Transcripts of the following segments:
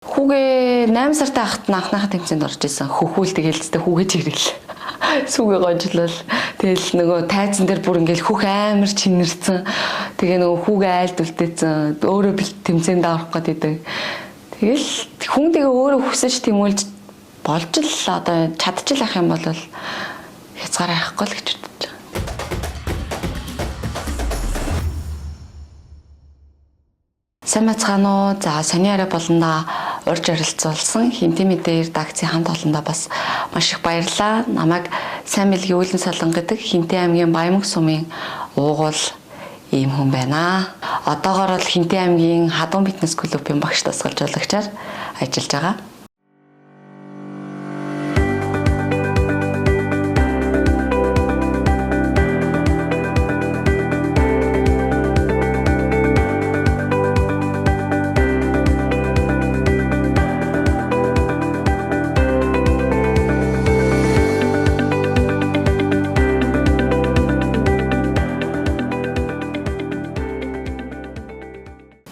Хүүгээ 8 сартай хахад анхныхаа тэмцээнд орж исэн. Хөхүүл тэгэл зү хүүгээ чирэл. Сүгээ гожлол. Тэгэл нөгөө тайзан дээр бүр ингээл хөх амар чинэрсэн. Тэгээ нөгөө хүүгээ айлд үлдээсэн. Өөрөө тэмцээнд орох гээд идэг. Тэгэл хүн тэгээ өөрөө хүсэж тэмүүлж болж л одоо чадчих ах юм бол хязгаар авахгүй л гэж бодож байгаа. Сайн байцгаана уу? За, сони арай болондоо урьж оролцуулсан Хинти мэдээ редакцийн хамт олондоо бас маш их баярлалаа. Намайг Сайн бэлгийн Үүлэн Солон гэдэг Хинти аймгийн Баямаг сумын уугуул ийм хүн байна. Одоогоор бол Хинти аймгийн Хадуун фитнес клубын багш дасгалжуулагчаар ажиллаж байгаа.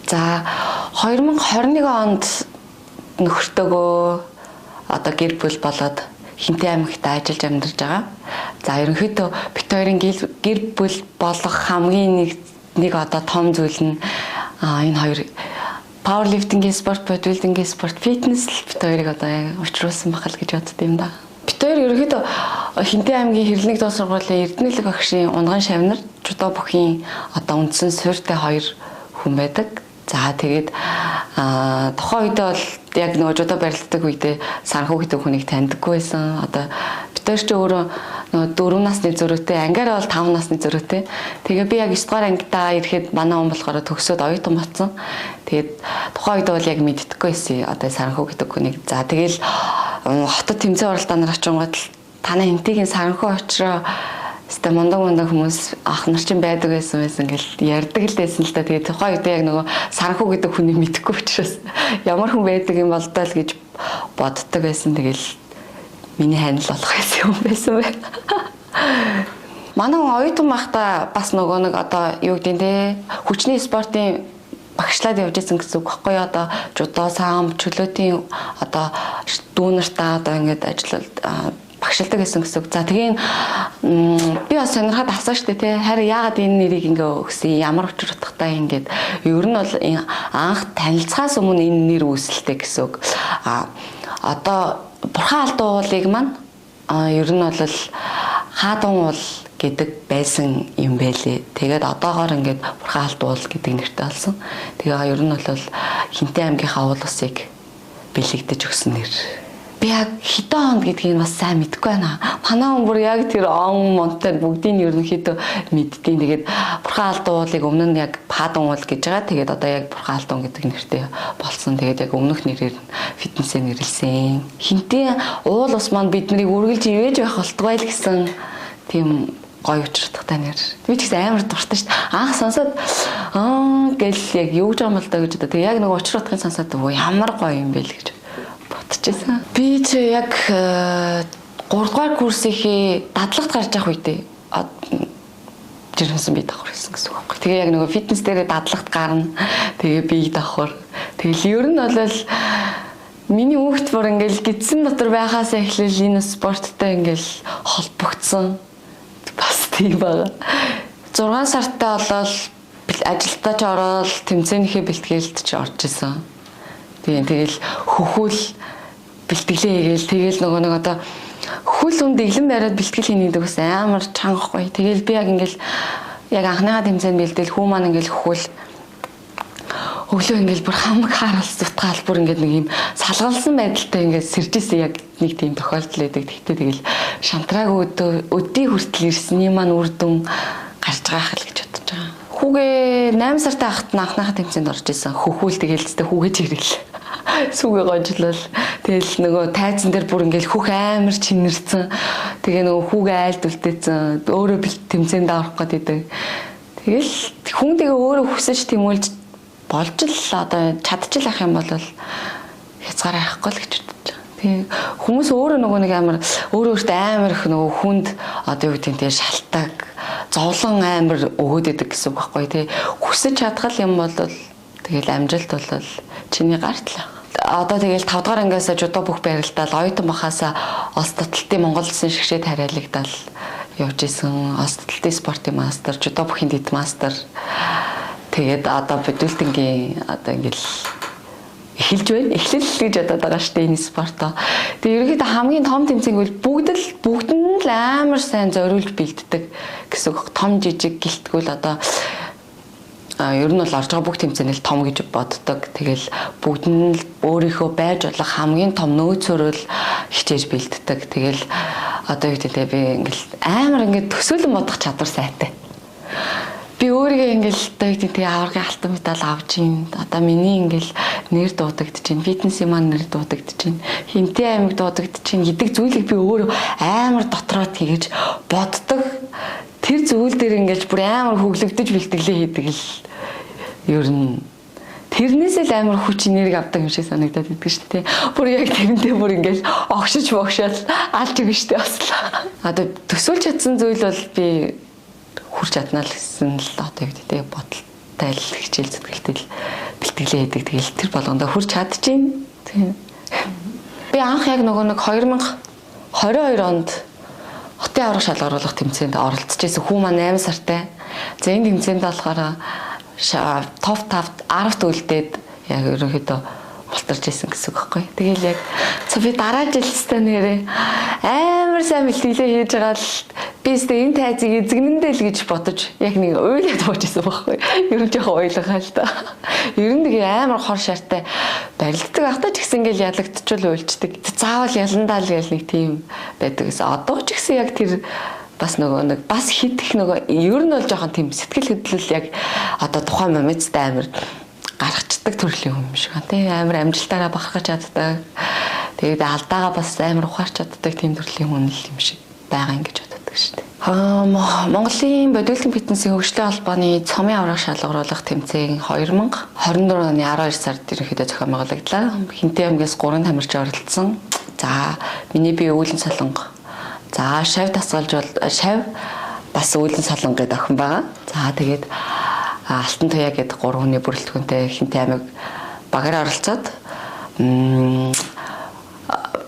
За 2021 онд нөхөртөөгөө одоо гэр бүл болоод Хинти аймагт ажиллаж амьдарч байгаа. За ерөнхийдөө бит хоёрын гэр бүл болох хамгийн нэг одоо том зүйл нь энэ хоёр пауэрлифтингийн спорт, бодибилдингийн спорт, фитнес л бит хоёрыг одоо учруулсан байх л гэж бодд юм да. Бит хоёр ерөнхийдөө Хинти аймгийн Хэрлэг доод сургуулийн Эрдэнэлэг багшийн унган шавнар жудо бүхийн одоо үндсэн суурьтай хоёр хүн байдаг. За тэгээд тухайн үедээ бол яг нөгөө жудо барилддаг үедээ Санхүү гэдэг хүнийг таньдаггүй байсан. Одоо бид хоёр ч өөрөө нөгөө 4 насны зөрүүтэй, ангиараа бол 5 насны зөрүүтэй. Тэгээ би яг 9 дугаар ангидаа ирэхэд манай хүн болохоор төгсөөд оюутан болсон. Тэгээд тухайн үед бол яг мэддэггүй байсан. Одоо Санхүү гэдэг хүнийг. За тэгэл хотод тэмцээн уралдаанаар очингууд танай Хинтигийн Санхүү очроо Хэвээ мундаг хүмүүс ах нар чинь байдаг байсан гэл ярьдаг л байсан л да. Тэгээ тухайн үед яг нөгөө Санхүү гэдэг хүнийг мэдэхгүй учраас ямар хүн байдаг юм бол доо л гэж боддог байсан. Тэгэл миний ханил болох байсан юм байсан байна. Манай хүн оюутан байхдаа бас нөгөө нэг одоо юу гэдэг нь те хүчний спортын багшлаад явж исэн гэсэн үг байхгүй юу? Одоо жудо, сам, чөлөөтийн одоо дүүнартаа одоо ингэж ажиллаад багшилдаг гэсэн гэсэн үг. За тэгээ би бас сонирхоод авсан шүү дээ тий. Харин яагаад энэ нэрийг ингээ өгсөн? Ямар учир утгатай ингээд ер нь бол анх танилцахаас өмнө энэ нэр үүсэлтэй гэсэн үг. А одоо Бурхан алдуу уулыг маань ер нь бол Хаадун уул гэдэг байсан юм байлээ. Тэгээд одоогоор ингээд Бурхан алдуу уул гэдэг нэртэй болсон. Тэгээ ер нь бол Хинтээ аймгийнхаа уул усыг бэлэгдэж өгсөн нэр. Би яг хэдэн онд гэдгийг бас сайн мэдэхгүй байна. Манай хүн бүр яг тэр он монтой бүгдийг нь ерөнхийдөө мэддээн. Тэгээд Бурхан алдуу уулыг өмнө нь яг Хаадун уул гэж байгаа. Тэгээд одоо яг Бурхан алдуун гэдэг нэртэй болсон. Тэгээд яг өмнөх нэрээр нь фитнесээ нэрлсэн. Хинтээ уул ус маань бид нарыг үргэлж ивэж байх болтугай л гэсэн тийм гоё учир утгатай нэр. Би ч гэсэн амар дуртай шүү дээ. Анх сонсоод аа гэл яг юу гэж юм бол даа гэж одоо тэгээд яг нэг учир утгыг сонсоод ямар гоё юм бэ л гэж бодчихсан. Би ч яг 3 дугаар курсынхээ дадлагт гарч явах үедээ жирэмсэн бие давхар хийсэн гэсэн үг байхгүй. Тэгээ яг нөгөө фитнес дээрээ дадлагт гарна. Тэгээ бие давхар. Тэгэл ер нь бол миний хүүхд бүр ингээл гидсэн дотор байхаас эхлээл энэ спорттой ингээл холбогдсон. Бас тийм байгаа. 6 сартаа болол ажилдаа ч ороод тэмцээнийхээ бэлтгэлд ч орж исэн. Тэгэл хөхүүл бэлтгэлээ хийгээл тэгэл нөгөө нэг одоо хөл үн дэглэн бариад бэлтгэл хийнэ гэдэг бас амар чанга гоё. Тэгэл би яг ингээл яг анхныхаа тэмцээнд бэлдээл хүү маань ингээл хөхүүл өглөө ингээл бүр хамаг хараал зутгаал бүр ингээд нэг юм салгалсан байдалтай ингээд сэржсэн яг нэг тийм тохиолдол байдаг. Тэгтээ тэгэл шантраагүй өдий хүртэл ирсний маань үр дүн гарч байгаа хэл гэж бодож байгаа. Хүүгээ 8 сартай хахад анхныхаа тэмцээнд орж исэн. Хөхүүл тэгэл зү хүүгээ чирэл. Сүгээ гожлол. Тэгэл нөгөө тайзан дээр бүр ингээл хөх амар чинэрсэн. Тэгээ нөгөө хүүгээ айлд үлдээсэн. Өөрөө тэмцээнд орох гээд идэг. Тэгэл хүн тэгээ өөрөө хүсэж тэмүүлж болж л одоо чадчих ах юм бол хязгаар авахгүй л гэж бодож байгаа. Тэгээ хүмүүс өөрөө нөгөө нэг амар өөрөө өөртөө амар их нөгөө хүнд одоо юу гэдэг нь тэгээ шалтгаан зовлон амар өгөөд идэг гэсэн үг байхгүй тий. Хүсэж чадхал юм бол тэгэл амжилт бол чиний гарт л. Одоо тэгэл 5 дугаар ангиасаа жудо бүх барилдаал оюутан бахаасаа улс таталтын Монгол улсын шгшээд хариалагдал явж исэн. Улс таталтын спортын мастер, жудо бүхийн дэд мастер. Тэгээд одоо бодибилдингийн одоо ингээл эхэлж байна. Эхлэл гэж бодоод байгаа шүү дээ энэ спортоо. Тэгээ ерөнхийдөө хамгийн том тэмцээн бол бүгд нь л амар сайн зориулж бэлддэг гэсэн үг. Том жижиг гэлтгүүл одоо ер нь бол орж байгаа бүх тэмцээний л том гэж боддог. Тэгэл бүгд нь л өөрийнхөө байж болох хамгийн том нөөцөөрөө л хичээж бэлддэг. Тэгэл одоо юу гэдэг би ингээл амар ингээд төсөөлөн бодох чадвар сайтай. Би өөрийгөө ингээл одоо юу гэдэг аваргын алтан медаль авч ийн. Одоо миний ингээл нэр дуудагдаж чинь, фитнесийн маань нэр дуудагдаж чинь, Хинтээ аймаг дуудагдаж чинь гэдэг зүйлийг би өөрөө амар дотроо тэгэж боддог. Тэр зүйл дээр ингээл бүр амар хөглөгдөж бэлтгэлээ хийдэг л ер нь тэрнээсээ л амар хүч энерги авдаг юм шиг санагдаад идэг шүү дээ. Бүр яг тэрнтэй бүр ингээл огшиж богшоол алж өгнө шүү дээ бас л. Одоо төсөөлж чадсан зүйл бол би хүрч чадна л гэсэн л одоо юу гэдэг те бодолтой л хичээл зүтгэлтэй л бэлтгэлээ хийдэг. Тэгэл тэр болгондоо хүрч чадчихээн. Тийм. Би анх яг нөгөө нэг 2022 онд хотын аврах шалгаруулах тэмцээнд оролцож байсан. Хүү маань 8 сартай. За энэ тэмцээнд болохоор топ 5 10-т үлдээд яг ерөнхийдөө мултарч исэн гэсэн үг байхгүй. Тэгэл яг би дараа жил өстой нэрээ амар сайн бэлтгэлээ хийж байгаа л би өстой энэ тайзыг эзэгнэндээ л гэж бодож яг нэг уйлаад бууж исэн байхгүй. Ер нь жоохон уйлгаа л та. Ер нь нэг амар хор шартай барилддаг ахтай ч гэсэн ингээл ялагдчихвал уйлчдаг. Заавал яландаа л гээл нэг тийм байдаг гэсэн. Одоо ч гэсэн яг тэр бас нөгөө нэг бас хит их нөгөө ер нь бол жоохон тийм сэтгэл хөдлөл яг одоо тухайн моменттай амар гаргацдаг төрлийн хүн юм шиг байна. Тэ амар амжилтаараа бахархаж чаддаг. Тэгээд алдаагаа бас амар ухаарч чаддаг тийм төрлийн хүн л юм шиг байгаа юм гэж боддог шүү дээ. Монголын бодибилдинг фитнесийн хөгжлийн холбооны цомын аврах шалгаруулах тэмцээн 2024 оны 12 сард ерөнхийдөө зохион байгуулагдлаа. Хинтээ аймгаас 3 тамирч оролцсон. За миний бие үүлэн солонго. За шав дасгалж бол шав бас үүлэн солонго гэдэг охин байгаа. За тэгээд Алтан Туяа гэдэг 3 хүний бүрэлдэхүүнтэй Хинтээ аймаг багаар оролцоод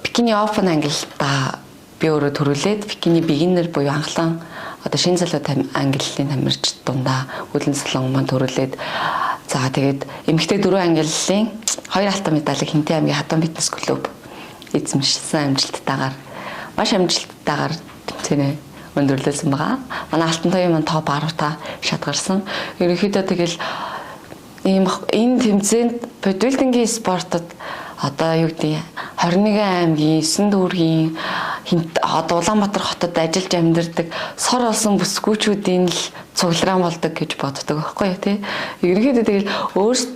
Бикини Open ангилалдаа би өөрөө төрүүлээд бикини beginner буюу анхлан одоо шинэ залуу ангиллын тамирч дундаа үүлэн солонго маань төрүүлээд за тэгээд эмэгтэй 4 ангиллын 2 алтан медалийг Хинтээ аймгийн Хадам фитнес клуб эзэмшсэн амжилттайгаар маш амжилттайгаар тэмцээнээ өндөрлөсөн байгаа. Манай Алтан Туяа маань топ 10 та шатгарсан. Ерөнхийдөө тэгэл ийм энэ тэмцээнд бодибилдингийн спортод одоо юу гэдэг 21 аймгийн 9 дүүргийн одоо Улаанбаатар хотод ажиллаж амьдардаг сор олсон бүсгүүчүүдийн л цуглаан болдог гэж боддог байхгүй юу тий. Ерөнхийдөө тэгэл өөрсд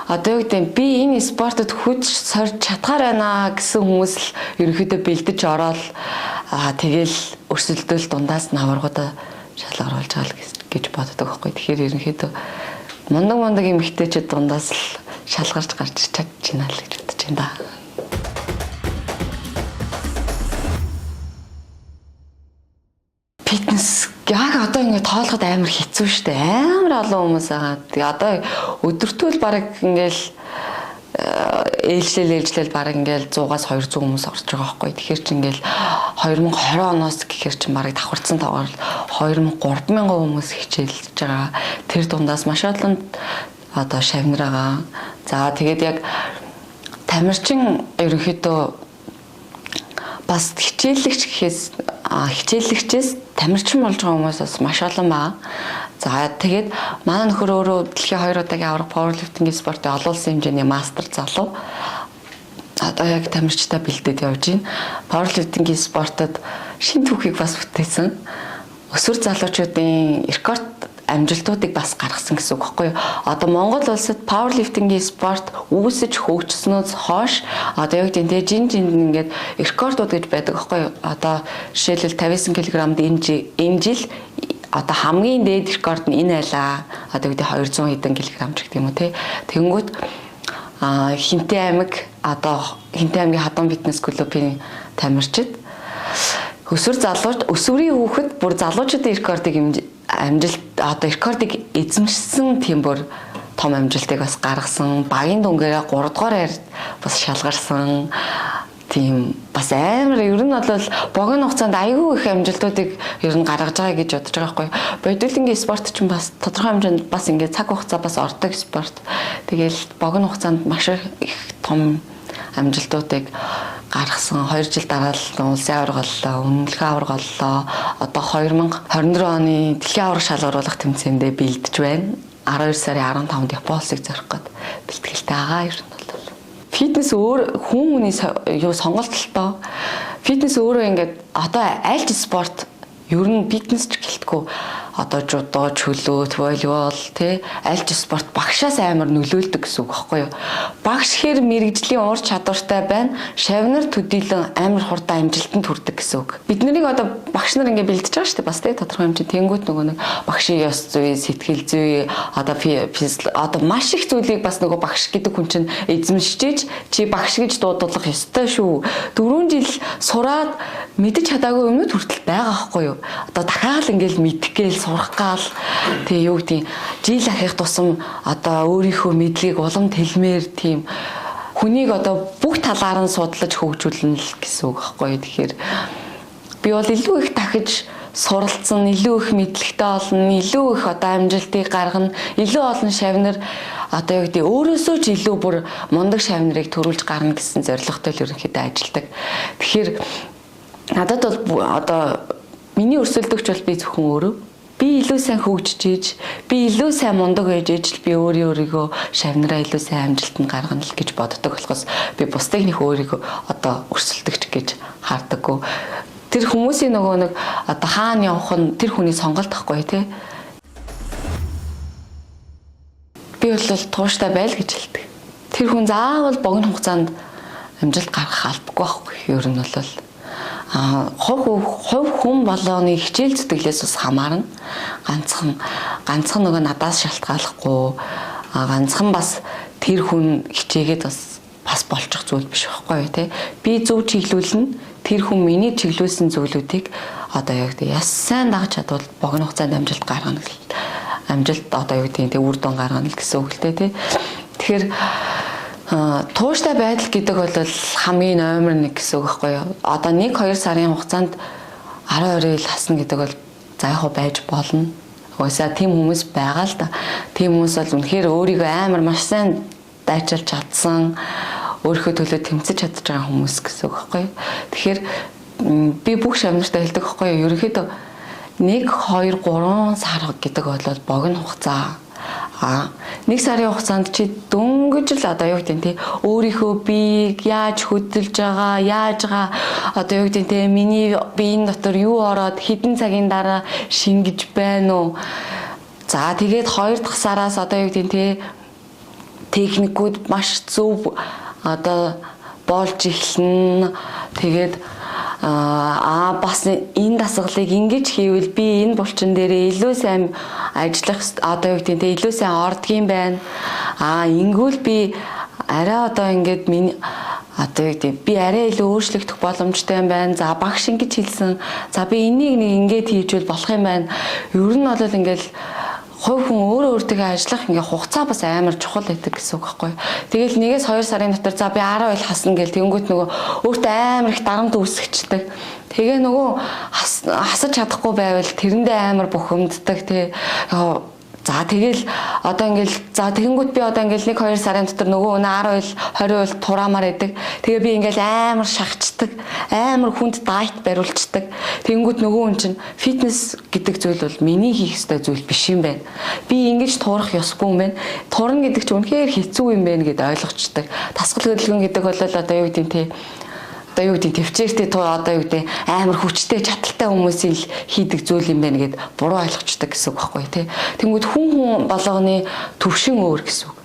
одоо юу гэдэг би энэ спортод хүч сорж чадхаар байна гэсэн хүмүүс л ерөнхийдөө бэлдэж ороод тэгэл өрсөлдөөл дундаас нь аваргуудаа шалгаруулж байгаа л гэж боддог байхгүй. Тэгэхээр ерөнхийдөө мундаг эмэгтэйчүүд дундаас л шалгарч гарч чадчихна л гэж бодож байна да. Фитнес яг одоо ингэ тоолоход амар хэцүү шттэ. Амар олон хүмүүс байгаа. Тэгээ одоо өдөртөө л бараг ингээл ээлжлэл бараг ингээл 100-аас 200 хүмүүс орж байгаа байхгүй. Тэгэхээр чи ингээл 2020 оноос гэхэр чинь бараг давхарцсан тоогоор 2000 3000 хүмүүс хичээлж байгаа. Тэр дундаас маш олон одоо шавнар байгаа. За тэгээд яг тамирчин ерөнхийдөө бас хичээллэгч гэхээс хичээллэгчээс тамирчин болж байгаа хүмүүс бас маш олон байгаа. За тэгээд манай нөхөр өөрөө дэлхийн 2 удаагийн авраг пауэрлифтингийн спортын олон улсын хэмжээний мастер залуу. Одоо яг тамирчтай бэлдээд явж байна. Пауэрлифтингийн спортод шин түүхийг бас бүтээсэн. Өсвөр залуучуудын рекорд амжилтуудыг бас гаргасан гэсэн үг байхгүй юу? Одоо Монгол улсад пауэрлифтингийн спорт үүсэж хөгжснөөс хойш одоо юу гэдэг нь жин жинд ингээд рекордууд гэж байдаг байхгүй юу? Одоо жишээлбэл 59 кг-д энэ жил одоо хамгийн дээд рекорд нь энэ байлаа. Одоо гэдэг 200 хэдэн килограмм ч гэдэг юм уу те. Тэнгүүт Хинтээ аймаг одоо Хинтээ аймгийн Хадам фитнес клубын тамирчид өсвөр залууч өсвөрийн хүүхэд бүр залуучуудын рекордыг амжилт одоо рекордыг эзэмшсэн тийм бүр том амжилтыг бас гаргасан. Багийн дүнгээрээ 3 дугаар байр бас шалгарсан. Тийм бас амар ер нь бол богино хугацаанд айгүй их амжилтуудыг ер нь гаргаж байгаа гэж бодож байгаа байхгүй. Бодибилдингийн спорт чинь бас тодорхой хэмжээнд бас ингээд цаг хугацаа бас ордог спорт. Тэгээл богино хугацаанд маш их том амжилтуудыг гаргасан. 2 жил дараа л улсын аварга боллоо, үнэлгээ аварга боллоо. Одоо 2024 оны дэлхийн аварга шалгаруулах тэмцээндээ бэлдэж байна. 12 сарын 15-нд Япон улсыг зорих гээд бэлтгэлтэй байгаа ер нь бол. Фитнес өөр хүн хүний юу сонголт л тоо. Фитнес өөрөө ингээд одоо аль ч спорт ер нь фитнес ч гэлтгүй одоо жудо, чөлөөт, волейбол тий аль ч спорт багшаас амар нөлөөлдөг гэсэн үг байхгүй юу? Багш хэр мэрэгжлийн ур чадвартай байна, шавнар төдийлөн амар хурдан амжилтанд хүрдэг гэсэн үг. Бид нарыг одоо багш нар ингээд бэлдэж байгаа шүү дээ бас тий тодорхой хэмжээ тэнгуут нөгөө нэг багшийн ёс зүй, сэтгэл зүй, одоо одоо маш их зүйлийг бас нөгөө багш гэдэг хүн чинь эзэмшиж чи багш гэж дуудуулах ёстой шүү. 4 жил сураад мэдэж чадаагүй юмнууд хүртэл байгаа байхгүй юу? Одоо дахиад л ингээд мэдэх гээл сурах гал тэгээ юу гэдгийг жил ахих тусам одоо өөрийнхөө мэдлэгийг улам тэлмээр тийм хүнийг одоо бүх талаар нь судлаж хөгжүүлнэ л гэсэн үг байхгүй юу? Тэгэхээр би бол илүү их дахиж суралцсан, илүү их мэдлэгтэй олно, илүү их одоо амжилтыг гаргана, илүү олон шавнар одоо юу гэдэг өөрөөсөө ч илүү бүр мундаг шавнарыг төрүүлж гарна гэсэн зорилготой л ерөнхийдөө ажилладаг. Тэгэхээр надад бол одоо миний өрсөлдөгч бол би зөвхөн өөрөө. Би илүү сайн хөгжиж, би илүү сайн мундаг байж ижил би өөрийгөө шавнараа илүү сайн амжилтанд гаргана л гэж боддог болохоос би бусдыг нэх өөрийгөө одоо өрсөлдөгч гэж хардаггүй. Тэр хүмүүсийн нөгөө нэг одоо хаана явах нь тэр хүний сонголт байхгүй тий. Би бол тууштай байл гэж хэлдэг. Тэр хүн заавал богино хугацаанд амжилт гаргах албагүй байхгүй ер нь бол. Хувь хүн болгоны хичээл зүтгэлээс бас хамаарна. Ганцхан нөгөө надаас шалтгааллахгүй, ганцхан бас тэр хүн хичээгээд бас болчих зүйл биш байхгүй юу те. Би зөв чиглүүлнэ, тэр хүн миний чиглүүлсэн зүйлүүдийг одоо яг гэдэг яс сайн дагаж чадвал богино хугацаанд амжилт гаргана гэл. Амжилт одоо юу гэдэг те үр дүн гаргана л гэсэн үг л те. Тэгэхээр тууштай байдал гэдэг бол хамгийн номер 1 гэсэн үг байхгүй юу? Одоо 1-2 сарын хугацаанд 12 ил хасна гэдэг бол за яг байж болно. Угаасаа тийм хүмүүс байгаа л да. Тийм хүмүүс бол үнэхээр өөрийгөө амар маш сайн дайчилж чадсан, өөрийнхөө төлөө тэмцэж чадж байгаа хүмүүс гэсэн үг байхгүй юу? Тэгэхээр би бүх шавнартай хэлдэг байхгүй юу? Ерөнхийдөө 1 2 3 сар гэдэг бол богино хугацаа. Нэг сарын хугацаанд чи дөнгөж л одоо юу гэдэг нь те өөрийнхөө биеийг яаж хөдөлж байгаа, яаж байгаа одоо юу гэдэг нь те миний биеийн дотор юу ороод хэдэн цагийн дараа шингэж байна уу. За тэгээд 2 дахь сараас одоо юу гэдэг нь те техникүүд маш зөв одоо болж эхэлнэ. Тэгээд бас энэ дасгалыг ингэж хийвэл би энэ булчин дээрээ илүү сайн ажиллах одоо юу гэдэг нь илүү сайн ордгийн байна. Ингүүл би арай одоо ингээд миний одоо юу гэдэг би арай илүү өөрчлөгдөх боломжтой юм байна. За багш ингэж хэлсэн. За би энийг нэг ингэж хийжвэл болох юм байна. Ер нь бол ингээд хувь хүн өөрөө өөртөө ажиллах ингээ хугацаа бас амар чухал байдаг гэсэн үг байхгүй. Тэгэл 1-2 сарын дотор за би 10 ил хасна гэл тэнгүүт нөгөө өөртөө амар их дарамт үүсгэждэг. Тэгээ нөгөө хасаж чадахгүй байвал тэрэндээ амар бухимддаг тий. За тэгэл одоо ингээл за тэгэнгүүт би одоо ингээл 1-2 сарын дотор нөгөө өнөө 10 ил 20 ил тураамаар байдаг. Тэгээ би ингээл амар шахацдаг, амар хүнд дайт бариулцдаг. Тэгэнгүүт нөгөө хүн чинь фитнес гэдэг зүйл бол миний хийх ёстой зүйл биш юм байна. Би ингэж туурах ёсгүй юм байна. Турна гэдэг чинь үнэхээр хэцүү юм байна гэд ойлгочдаг. Тасгал хөдөлгөөн гэдэг бол одоо юу гэдэг нь те одоо юу гэдэг төвчээртэй туу одоо юу гэдэг амар хүчтэй чадaltaй хүмүүсийн л хийдэг зүйл юм байна гэд буруу ойлгочдаг гэсэн үг байхгүй тий. Тэнгүүд хүн хүн болгоны төвшин өөр гэсэн үг.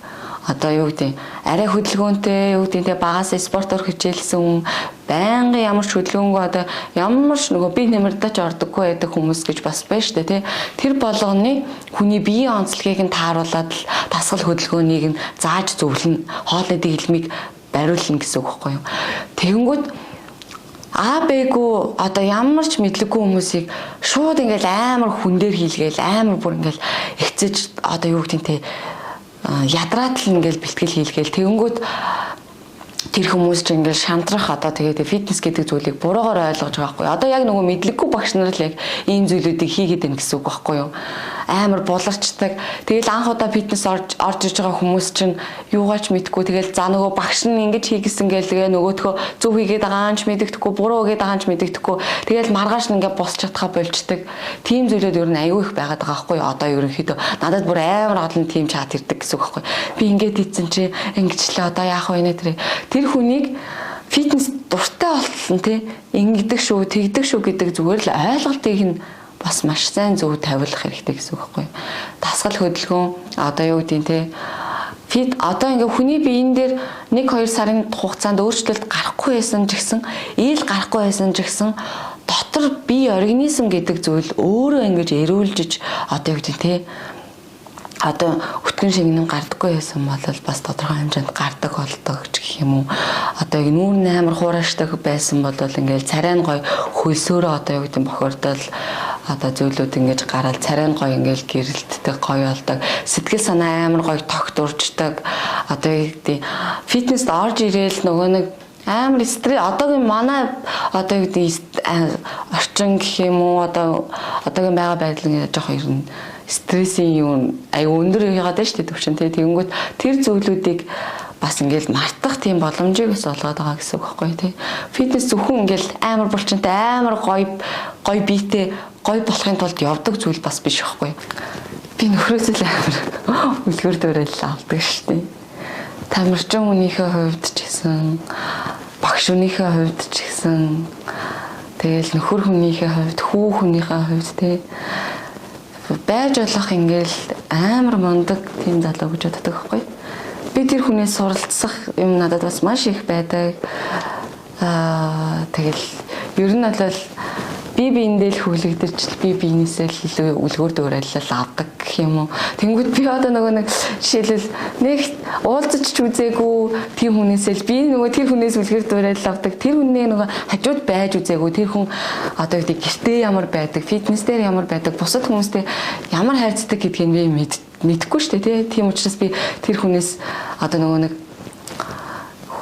Одоо юу гэдэг арай хөдөлгөөнтэй юу гэдэг те багасаа спортоор хичээлсэн хүн байнгын ямар ч хөдөлгөөнгүй одоо ямар ч нөгөө бие нэмэрдэж ордоггүй байдаг хүмүүс гэж бас байна шүү дээ тий. Тэр болгоны хүний биеийн онцлогийг нь тааруулаад л дасгал хөдөлгөөнийг нь зааж зөвлөнө, хоолны дэглэмийг бариулна гэсэн үг байхгүй юу. Тэгэнгүүт А Б-гүй одоо ямар ч мэдлэггүй хүмүүсийг шууд ингээл амар хүн дээр хийлгээл амар бүр ингээл ихцэж одоо юу гэдэг нь те Ядраад л ингээл бэлтгэл хийлгээл тэгэнгүүт тэр хүмүүс ч ингээл шантрах одоо тэгээд фитнес гэдэг зүйлийг буруугаар ойлгож байгаа байхгүй. Одоо яг нөгөө мэдлэггүй багш нар л яг ийм зүйлүүдийг хийгээд байна гэсэн үг байхгүй юу? Амар буларчдаг. Тэгэл анх удаа фитнес орж ирж байгаа хүмүүс чинь юугаач мэдгүй. Тэгэл за нөгөө багш нь ингэж хийгэсэн гээл тэгээ нөгөөдхөө зөв хийгээд байгаа нь ч мэддэхгүй, буруу хийгээд байгаа нь ч мэддэхгүй. Тэгэл маргааш нь ингээ босч чадхаа болчдөг. Тийм зүйлүүд ер нь аюу их байгаад байгаа байхгүй юу? Одоо ерөнхийдөө надад бүр амар олон тийм чат ирдэг гэсэн үг байхгүй. Би ингээд хийсэн чи ингэчлээ одоо яах вэ нэ тэр. Тэр хүнийг фитнес дуртай болсон тий ингэдэг шүү, тэгдэг шүү гэдэг зүгээр л ойлголтыг нь бас маш сайн зөв тавиулах хэрэгтэй гэсэн үг байхгүй. Дасгал хөдөлгөөн одоо юу гэдэг нь те фит одоо ингээ хүний биеийн дээр 1-2 сарын хугацаанд өөрчлөлт гарахгүй байсан ч гэсэн ийл гарахгүй байсан ч гэсэн дотор бие организм гэдэг зүйл өөрөө ингэж эрүүлжиж одоо юу гэдэг нь те одоо өтгөн шингэн гардаггүй байсан бол бас тодорхой хэмжээнд гардаг болдог ч гэх юм уу. Одоо яг нүүр нь амар хуурашдаг байсан бол ингээл царай нь гоё хөлсөөрөө одоо юу гэдэг нь бохирдол одоо зүйлүүд ингэж гараал царай нь гоё ингээл гэрэлтдэг гоё болдог. Сэтгэл санаа амар гоё тогтурчдаг. Одоо юу гэдэг фитнест орж ирээл нөгөө нэг амар стресс одоогийн манай одоо юу гэдэг орчин гэх юм уу одоо одоогийн байгаа байдал ингэ жоох ер нь стрессийн юм аюу өндөр яваад байна шүү дээ төвчин тий. Тэгэнгүүт тэр зүйлүүдийг бас ингээл мартах тийм боломжийг бас олгоод байгаа гэсэн үг байхгүй тий. Фитнес зөвхөн ингээл амар булчинтай амар гоё гоё биетэй гоё болохын тулд явдаг зүйл бас биш байхгүй. Би нөхрөөс л амар үлгэр дуурайл авдаг шүү дээ. Тамирчин хүнийхээ хувьд ч гэсэн багш хүнийхээ хувьд ч гэсэн тэгэл нөхөр хүнийхээ хувьд хүү хүнийхээ хувьд тий байж болох ингээл амар мундаг тийм залуу гэж боддог байхгүй. Би тэр хүнээс суралцах юм надад бас маш их байдаг. Тэгэл ер нь бол би биендээ л хөглөгдөж би биенээсээ л илүү үлгэр дуурайлал авдаг гэх юм уу. Тэнгүүд би одоо нөгөө нэг жишээлбэл нэг уулзаж ч үзээгүй тэр хүнээсээ л би нөгөө тэр хүнээс үлгэр дуурайлал авдаг. Тэр хүнээ нөгөө хажууд байж үзээгүй. Тэр хүн одоо гэдэг гэртээ ямар байдаг, фитнес дээр ямар байдаг, бусад хүмүүстэй ямар харьцдаг гэдгийг би мэдэхгүй шүү дээ, тий. Тийм учраас би тэр хүнээс одоо нөгөө нэг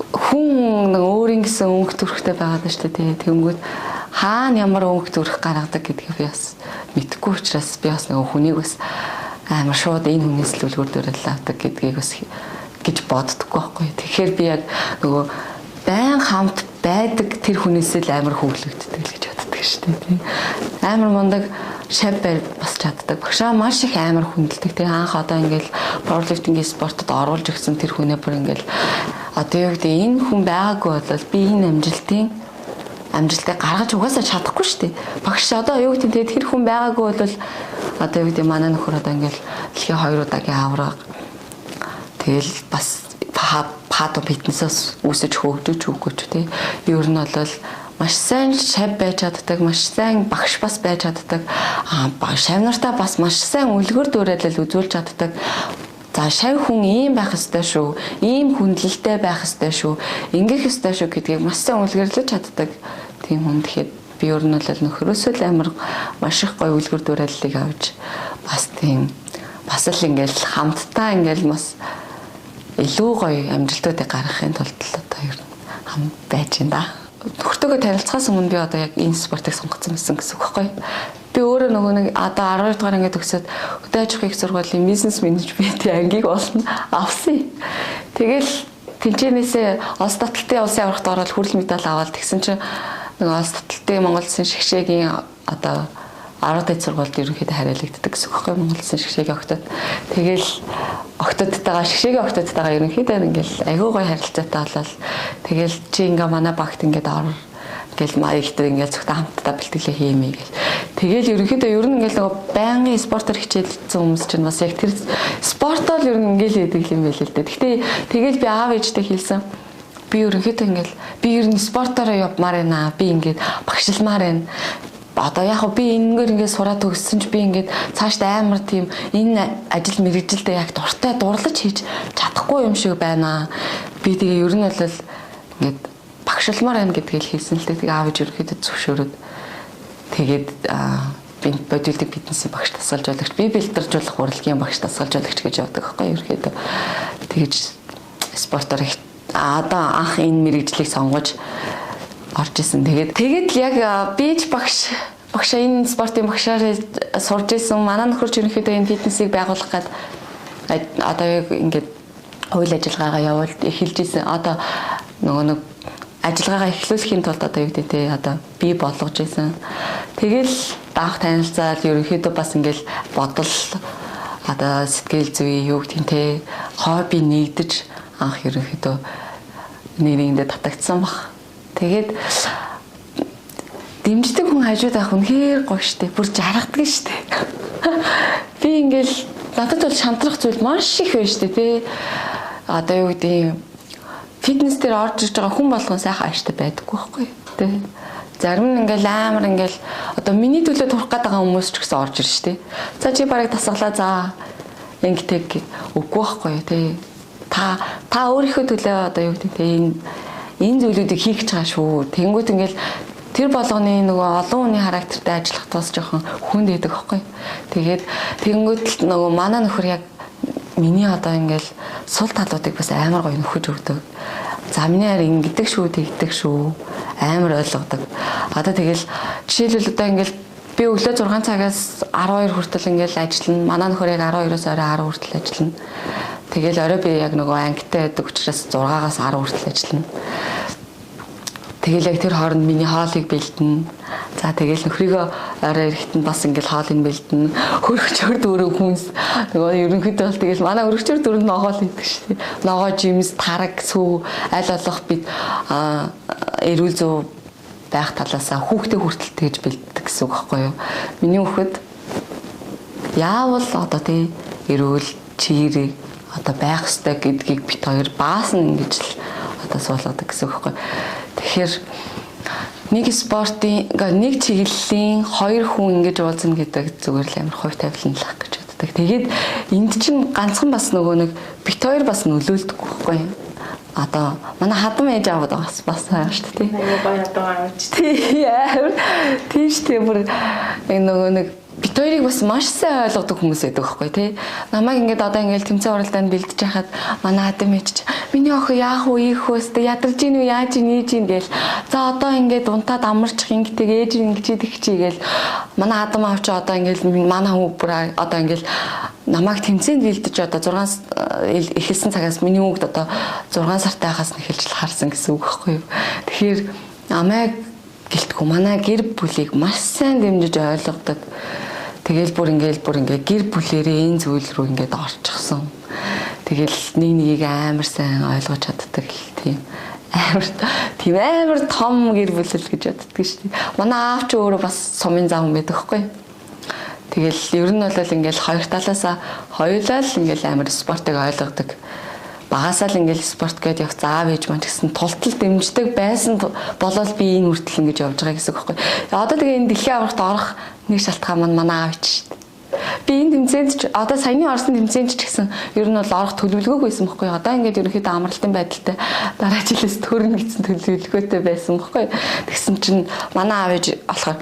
хүн нэг өөрийн гэсэн өнгө төрхтэй байгаад шүү дээ, тий. Тэнгүүд хаана ямар өнгө төрх гаргадаг гэдгийг би бас мэдэхгүй учраас би бас нөгөө хүнийг бас амар шууд энэ хүнээс л үлгэр дуурайл авдаг гэдгийг бас гэж боддоггүй байхгүй. Тэгэхээр би яг нөгөө байн хамт байдаг тэр хүнээс л амар хөглөгддөг л гэж боддог шүү дээ, тийм. Амар мундаг шав бас чаддаг. Багшаа маш их амар хүндэлдэг. Тэгээ анх одоо ингээл пауэрлифтинг спортод оруулж өгсөн тэр хүнээ бүр ингээл одоо юу гэдэг энэ хүн байгаагүй бол би энэ амжилтыг гаргаж угаасаа чадахгүй шүү дээ. Багш одоо юу гэдэг нь тэр хүн байгаагүй бол одоо юу гэдэг манай нөхөр одоо ингээл дэлхийн 2 удаагийн авраг. Тэгэл бас падо фитнесээс үүсэж хөгжиж үгүй ч тий. Ер нь бол маш сайн шав байж чаддаг, маш сайн багш бас байж чаддаг. Шав нартаа бас маш сайн үлгэр дуурайлал үзүүлж чаддаг. За шав хүн ийм байх ёстой шүү, ийм хүндлэлтэй байх ёстой шүү, ингэх ёстой шүү гэдгийг маш сайн үлгэрлэж чаддаг. Тийм хүн тэгэхэд би ер нь бол нөхрөөсөө л амар маш их гоё үлгэр дуурайллыг авч бас тийм бас л ингээл хамтдаа ингээл бас илүү гоё амжилтуудыг гаргахын тулд л одоо ер нь хамт байж байна да. Нөхөртөөгөө танилцахаас өмнө би одоо яг энэ спортыг сонгоцсон байсан гэсэн үг байхгүй юу? Би өөрөө нөгөө нэг одоо 12 дугаар анги төгсөөд хөдөө аж ахуйн их сургуулийн бизнес менежментийн ангийг олно авсан. Тэгэл тэнцэнээсээ улс таталтын улсын аврагт ороод хүрэл медаль аваад тэгсэн чинь нөгөө улс таталтын Монгол улсын шгшээгийн одоо 10 дэх сургуульд ерөнхийдөө хариалагддаг гэсэн үг байхгүй Монгол улсын шгшээгийн октод. Тэгэл октодтойгоо шгшээгийн октодтойгоо ерөнхийдөө ингээл айгүй гоё харилцаатай болол тэгэл чи ингээ манай багт ингээд ор ингээл маягтай ингээл цогтой хамтдаа бэлтгэлээ хиймээ гэл. Тэгэл ерөнхийдөө ер нь ингээл нөгөө байнгын спортоор хичээлсэн хүмүүс чинь бас яг тэр спортоо л ер нь ингээл хийдэг юм байл л дээ. Гэхдээ тэгэл би аав ээжтэй хэлсэн. Би ерөнхийдөө ингээл би ер нь спортоороо явмаар байна. Би ингээд багшилмаар байна. Одоо яг би энэгээр ингээд сураад төгссөн ч би ингээд цаашдаа амар тийм энэ ажил мэргэжилдээ яг дуртай дурлаж хийж чадахгүй юм шиг байна. Би тэгээ ер нь бол ингээд багшилмаар байна гэдгийг хэлсэн л дээ. Тэгээ аав ээж ерөнхийдөө зөвшөөрөөд тэгээд бодиулдаг фитнесийн багш дасгалжуулагч, бие бэлтэржүүлэх урлагийн багш дасгалжуулагч гэж явдаг байхгүй ерөөхдөө. Тэгэж спортоор их одоо анх энэ мэрэгжлийг сонгож орж исэн. Тэгээд л яг би ч багшаа энэ спортын багшаар сурж исэн. Манай нөхөр ч ерөнхийдөө энэ фитнесийг байгуулах гээд одоо яг ингээд үйл ажиллагаагаа явуулд эхэлж исэн. Одоо нөгөө нэг ажиллагаагаа эхлүүлэхийн тулд одоо юу гэдэг те одоо бий болгож исэн. Тэгэл даах танилцаад ерөнхийдөө бас ингээл бодол одоо сэтгэл зүй юу гэдэг те хобби нэгдэж анх ерөнхийдөө нэг нэгэндээ татагдсан баг. Тэгээд дэмждэг хүн хажууд авах үнэхээр гоё штэ. Бүр жаргадаг штэ. Би ингээл надад бол шантрах зүйл маш их байна штэ те. Одоо юу гэдэг фитнес дээр орж ирж байгаа хүн болгон сайхан ааштай байдаггүй байхгүй тий. Зарим нь ингээл амар ингээл одоо миний төлөө турах гээд байгаа хүмүүс ч гэсэн орж ирж штэ. За чи барыг тасгалаа за ингэдэг үгүй байхгүй тий. Та өөрийнхөө төлөө одоо юу гэдэг тий энэ зүйлүүдийг хийх гэж байгаа шүү. Тэнгүүт ингээл тэр болгоны нөгөө олон хүний характертай ажиллах тус жоохон хүнд байдаг байхгүй. Тэгээд тэнгүүт л нөгөө манай нөхөр яг миний одоо ингээл сул талуудыг бас амар гоё нөхөж өгдөг. За миний харин ингэдэг шүү, тэгдэг шүү. Амар ойлгодог. Одоо тэгэл жишээлбэл одоо ингээл би өглөө 6 цагаас 12 хүртэл ингээл ажиллана. Манай нөхөр яг 12-оос орой 10 хүртэл ажиллана. Тэгэл орой би яг нөгөө ангитай байдаг учраас 6-аас 10 хүртэл ажиллана. Тэгэл яг тэр хооронд миний хоолыг бэлдэнэ. За тэгэл нөхрийгөө орой ирэхэд нь бас ингээл хоолыг бэлдэнэ. Хөргөчөр дөрөв хүнс. Нөгөө ерөнхийдөө бол тэгэл манай хөргөчөр дөрөв ногоо л идэх шүү дээ. Ногоо, жимс, тараг, сүү аль болох бид эрүүл зүй байх талаасаа хүүхдээ хүртэл тэгж бэлддэг гэсэн үг байхгүй юу? Миний хүүхэд яавал одоо тий эрүүл чирэг одоо байх ёстой гэдгийг бит хоёр баасан ингэж л одоо суулгадаг гэсэн үг байхгүй юу? Тэгэхээр нэг спортын нэг чиглэлийн хоёр хүн ингэж уулзна гэдэг зүгээр л амар хувь тавилан л ах гэж боддог. Тэгээд энд чинь ганцхан бас нөгөө нэг бит хоёр бас нөлөөлдөггүй байхгүй юу? Одоо манай хадам ээж аавд бас байгаа шүү дээ. Аюу гоё хадам аавч. Тий амар тийм шүү дээ бүр нөгөө нэг бит хоёрыг бас маш сайн ойлгодог хүмүүс байдаг байхгүй тий. Намайг ингээд одоо ингээд тэмцээн уралдаанд бэлдэж байхад манай хадам ээж чи миний охин яах вэ, ийх вэ, өстө ядарч ийн үү, яаж ийн, ийж ийн гээл. За одоо ингээд унтаад амарчих ингэдэг ээж ингэж идэх чи гээл. Манай хадам аав чи одоо ингээд манай хүү бүр одоо ингээд намайг тэмцээнд бэлдэж одоо 6 эхэлсэн цагаас миний хүүхд одоо 6 сартай байхаас нь эхэлж л харсан гэсэн үг байхгүй юу. Тэгэхээр амайг гэлтгүй манай гэр бүлийг маш сайн дэмжиж ойлгодог. Тэгэл бүр ингээ гэр бүлэрээ энэ зүйл рүү ингээд орчихсон. Тэгэл нэг нэгийг амар сайн ойлгож чаддаг л тийм амар том гэр бүл л гэж боддог шүү дээ. Манай аав ч өөрөө бас сумын зам хүн байдаг хгүй. Тэгэл ер нь бол ингээл хоёр талаасаа хоёулаа л ингээл амар спортыг ойлгодог. Багасаа л ингээл спорт гээд явах заав ээж маань гэсэн тултал дэмждэг байсан болол би энэ хүртэл ингэж явж байгаа гэсэн үг байхгүй. Одоо тэгээ энэ дэлхийн аваргад орох нэг шалтгаан маань манай аав ч шүү дээ. Би энэ тэмцээнд ч одоо саяны орсон тэмцээнд ч гэсэн ер нь бол орох төлөвлөгөөгүй байсан байхгүй. Одоо ингээд ерөнхийдөө амралтын байдалтай дараа жилээс төрнө гэсэн төлөвлөгөөтэй байсан байхгүй. Тэгсэн чинь манай аав ээж болохоор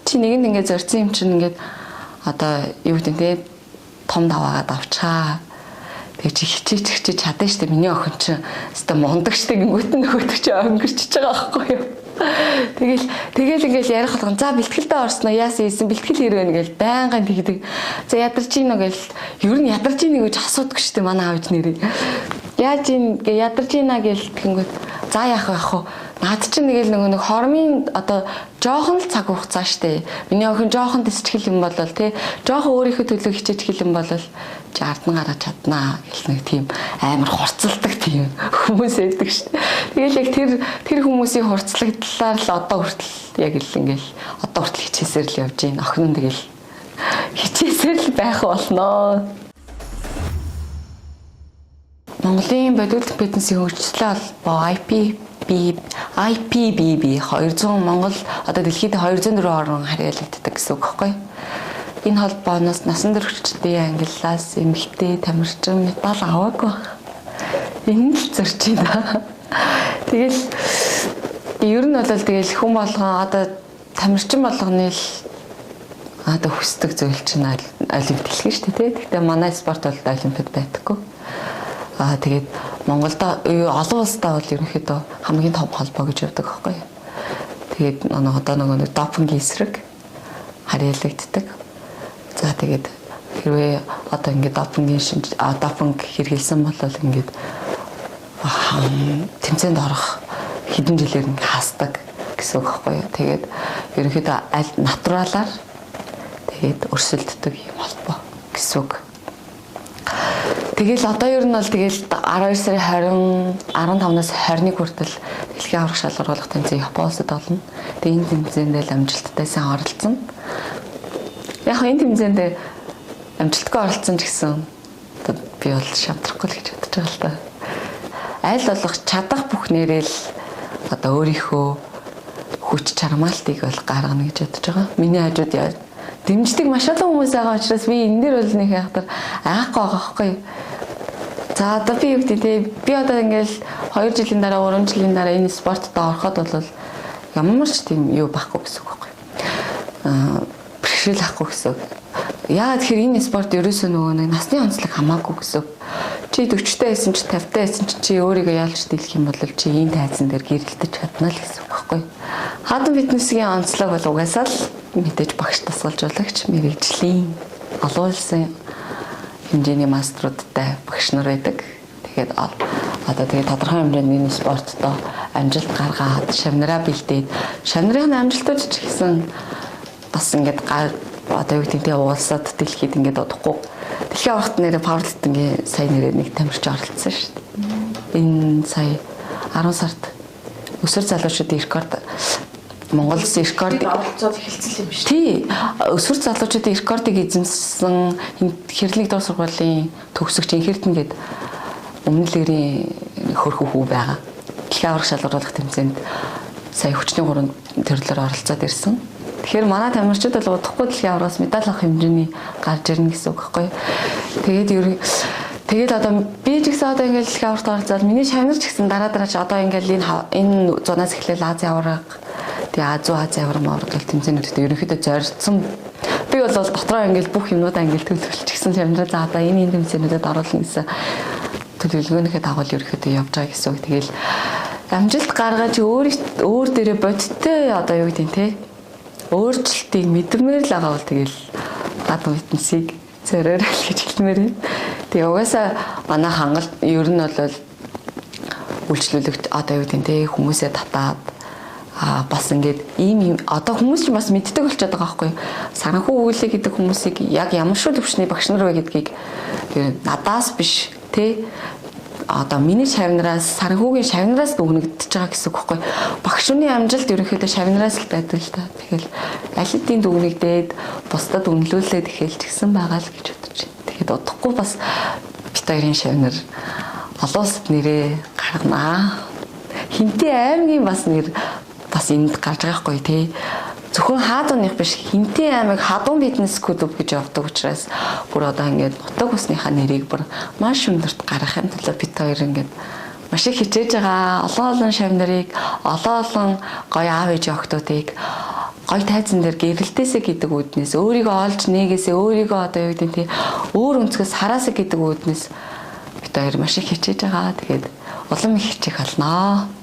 чи нэгэнд ингээд зорьсон юм чинь ингээд одоо юу гэдэг те том даваагаад авчаа. Тэгээ чи хичээч чадна штэ миний охин чинь өстой мундаг штэ гингүүт нь нөгөөдөг чи өнгөрчиж байгаа байхгүй юу. Тэгэл ингээл ярих болгон за бэлтгэлдээ орсноо яасан ийсэн бэлтгэл хэрэг вэ гэл байнгын тэгдэг. За ядарч ийн үү гэл ер нь ядарч ийн гэж асуудаг штэ манай аав нэрээ. Яаж ийн гэ ядарч ийна гэл тэгэнгүүт за яах вэ ах вэ? Наад чинь тэгэл нөгөө нэг хормын одоо жоохон л цаг хугацаа штэ. Миний охин жоохон тэсчгэл юм болол тий. Жоохон өөрийнхөө төлөө хичээчгэл юм болол чи ардан гаргаж чаднаа гэл нэг тийм амар хурцлдаг тийм хүмүүс байдаг штэ. Тэгэл яг тэр хүмүүсийн хурцлагдлаар л одоо хүртэл яг л ингээл одоо хүртэл хичээсээр л явж гин. Охин нь тэгэл хичээсээр л байх болноо. Монголын бодиулдаг фитнесийн хөгжлийн холбоо IPBB 200 Монгол одоо дэлхийд 204 орн харьяалагддаг гэсэн үг байхгүй. Энэ холбооноос насан туршидын ангиллаас эмэгтэй тамирчин медаль аваагүй байх. Энэ л зорч байна. Тэгэл ер нь бол тэгэл хүн болгон одоо тамирчин болгоны л Одоо хүсдэг зүйл чинь олимп дэлхий шүү дээ, тий. Гэхдээ манай спорт бол олимпиад байдаггүй. Тэгээд Монголд олон улстай бол ерөнхийдөө хамгийн том холбоо гэж явдаг байхгүй юу. Тэгээд одоо нөгөө нэг допингийн эсрэг харьяалагддаг. За тэгээд хэрвээ одоо ингээд допингийн шинж допинг хэрэглэсэн бол ингээд тэмцээнд орох хэдэн жилээр ингээд хаасдаг гэсэн үг байхгүй юу. Тэгээд ерөнхийдөө аль натуралаар тэгээд өрсөлддөг юм холбоо гэсэн үг. Тэгэл одоо ер нь бол тэгэл 12 сарын 20 15-наас 21 хүртэл дэлхийн аварга шалгаруулах тэмцээн Япон улсад болно. Тэгээ энэ тэмцээнд л амжилттай сайн оролцсон. Яг энэ тэмцээнд амжилтгүй оролцсон ч гэсэн би бол шамтрахгүй л гэж бодож байгаа л та. Аль болох чадах бүхнээрээ л одоо өөрийнхөө хүч чармаалтыг бол гаргана гэж бодож байгаа. Миний хажууд дэмждэг маш олон хүмүүс байгаа учраас би энэ дэр бол нэг яхтар айхгүй байгаа байхгүй. За одоо би юу гэдэг те би одоо ингээл 2 жилийн дараа 3 жилийн дараа энэ спортод ороход бол ямар ч тийм юу байхгүй гэсэн үг байхгүй. Бэрхшээл авахгүй гэсэн үг. Яагаад тэгэхээр энэ спорт ерөөсөө нөгөө нэг насны онцлог хамаагүй гэсэн үг. Чи 40-тай байсан чи 50-тай байсан чи чи өөрийгөө ялж дийлэх юм бол чи энэ тайзан дээр гэрэлтэж чадна л гэсэн үг байхгүй. Хадан фитнесийн онцлог бол угаасаа л мэдээж багш тасгалжуулагч мэрэгжлийн олон улсын хэмжээний маструудтай багш нар байдаг. Тэгээд одоо тэгээд тодорхой хэмжээний энэ спорттой амжилт гаргаад шавнараа бэлдээд шавнарын амжилтууд ч гэсэн бас ингээд одоо юу гэдэг нь уулсаад дэлхийд ингээд удахгүй дэлхийн аваргад нэрээ пауэрлифтингийн сая нэрээ нэг тамирч оролцсон шүү дээ. Энэ сая 10 сард өсвөр залуучуудын рекорд Монгол улсын рекорд оролцоод эхэлсэн юм шүү. Тий. Өсвөр залуучуудын рекордыг эзэмсэн хэрлэг доор сургуулийн төгсөгч Инхэртэн гээд өмнө лигрийн хөрхөх хүү байгаа. Дэлхийн аварга шалгаруулах тэмцээнд сая хүчний 3 төрлөөр оролцоод ирсэн. Тэгэхээр манай тамирчид бол удахгүй дэлхийн аваргаас медаль авах хэмжээний гарч ирнэ гэсэн үг байхгүй юу. Тэгээд тэгээд одоо би ч гэсэн одоо ингээл дэлхийн аваргад оролцоод миний шавнар ч гэсэн дараа дараа ч одоо ингээл энэ зунаас эхлээл Азийн аварга тэгээ Азуу Азийн аварга маварга гэл тэмцээнүүдэд ерөнхийдөө зорьсон. Би бол дотроо ингээл бүх юмнуудаа ингээл төлөвлөчихсөн шавнараа за одоо энэ тэмцээнүүдэд оруулна гэсэн төлөвлөгөөнийхөө дагуу ерөнхийдөө явж байгаа гэсэн үг. Тэгэл амжилт гаргаж өөр дээрээ бодиттой одоо юу гэдэг нь те өөрчлөлтийг мэдмээр л байгаа бол тэгэл гадна фитнесийг зориорой л гэж хэлмээр байна. Тэгээ угаасаа манай хангалт ер нь бол үйлчлүүлэгч одоо юу гэдэг нь те хүмүүсээ татаад бас ингээд ийм одоо хүмүүс ч бас мэддэг болчиход байгаа байхгүй. Саранхүү өгүүлээ гэдэг хүмүүсийг яг ямар шүү төвшний багш нар вэ гэдгийг надаас биш те одоо миний шавнараас саранхүүгийн шавнараас дүгнэгдэж байгаа гэсэн үг байхгүй. Багш хүний амжилт ерөнхийдөө шавнараас л байдаг л та. Тэгэл аль хэдийн дүгнэгдээд бусдад үнэлүүлээд эхэлчихсэн байгаа л гэж бодож байна. Тэгэхэд удахгүй бас бит хоёрын шавнар олон улсад нэрээ гарганаа. Хинтээ аймгийн бас нэр бас энд гарч байгаа хгүй тий. Зөвхөн хаадууных биш Хинтээ аймаг хадуун фитнес клуб гэж явдаг учраас бүр одоо ингээд нутаг усныхаа нэрийг бүр маш өндөрт гаргахын төлөө бит хоёр ингээд маш их хичээж байгаа. Олон олон шав нарыг, олон олон гоё аав ээж охтуудыг гоё тайзан дээр гэрэлтээсэ гэдэг үүднээс өөрийгөө олж нээгээсээ өөрийгөө одоо юу гэдэг нь тий өөр өнцгөөс хараасаа гэдэг үүднээс бит хоёр маш их хичээж байгаа. Тэгээд улам их хичээх болноо.